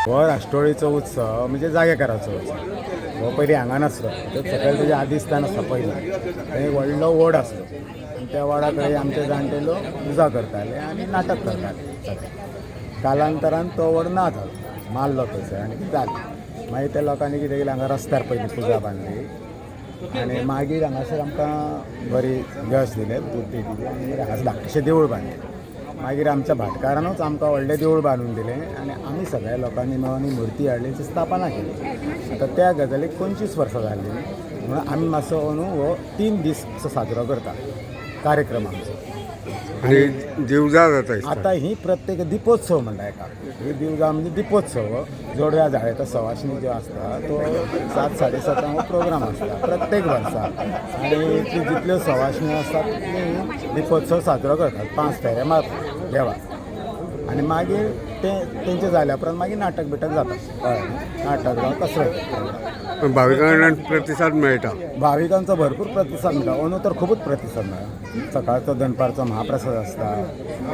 हो राष्ट्रोळीचो उत्सव म्हणजे जागेकाराचो उत्सव. हो पयलीं हांगा नासलो, तो सकयल तेजे आदिस्थान आसता पयलीं. थंय व्हडलो वड आसलो आनी त्या वडा कडेन आमचे जाणटे लोक पुजा करताले आनी नाटक करताले सगळे. कालांतरान तो वड ना जालो, मारलो थंयसर आनी कितें जालें, मागीर त्या लोकांनी कितें केलें, हांगा रस्त्यार पयलीं पुजा बांदली आनी मागीर हांगासर आमकां बरी यश दिलें, बुद्धी दिली आनी हांगासर धाकटेशें देवूळ बांदलें. मागीर आमच्या भाटकारानूच आमकां व्हडलें देवूळ बांदून दिलें आनी आमी सगळ्या लोकांनी मेळून ही मुर्ती हाडली, ती स्थापना केली. आतां त्या गजालीक 25 वर्सां जालीं म्हणून आमी मातसो अंदू हो 3 दीस असो साजरो करता कार्यक्रम आमचो. आनी दिवजा जाता दिसता. आतां ही प्रत्येक दिपोत्सव म्हणटा एका, ही दिवजा म्हणजे दिपोत्सव. जोडव्या जाळेता सवाशिणी ज्यो आसता तो 7 साडे 7 हो प्रोग्राम आसता प्रत्येक वर्सा. आनी ती जितल्यो सवाशिणी आसता तितली दिपोत्सव साजरो करतात, 5 फेरे मारतात देवाक आनी मागीर ते तेंचे जाल्या उपरांत मागीर नाटक बिटक जाता, कळ्ळें? नाटक जावं कसरत. पण भाविकां कडल्यान प्रतिसाद मेळटा? भाविकांचो भरपूर प्रतिसाद मेळटा. अंदू तर खुबूच प्रतिसाद मेळ्ळा. सकाळचो दनपारचो महाप्रसाद आसता,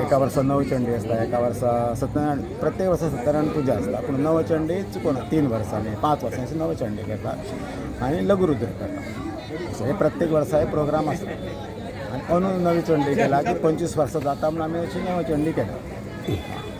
एका वर्सा नवचंडी आसता, एका वर्सा सत्यनारायण, प्रत्येक वर्सा सत्यनारायण पुजा आसता, पूण नवचंडी चुकोना, 3 वर्सांनी 5 वर्सांनी अशी नवचंडी करतात आनी लघुरुद्र करतात. हे प्रत्येक वर्सा हे प्रोग्राम आसता. आनी अंदू नवी चंडी केला की 25 वर्सां जाता म्हणून आमी अशी नवचंडी केल्या.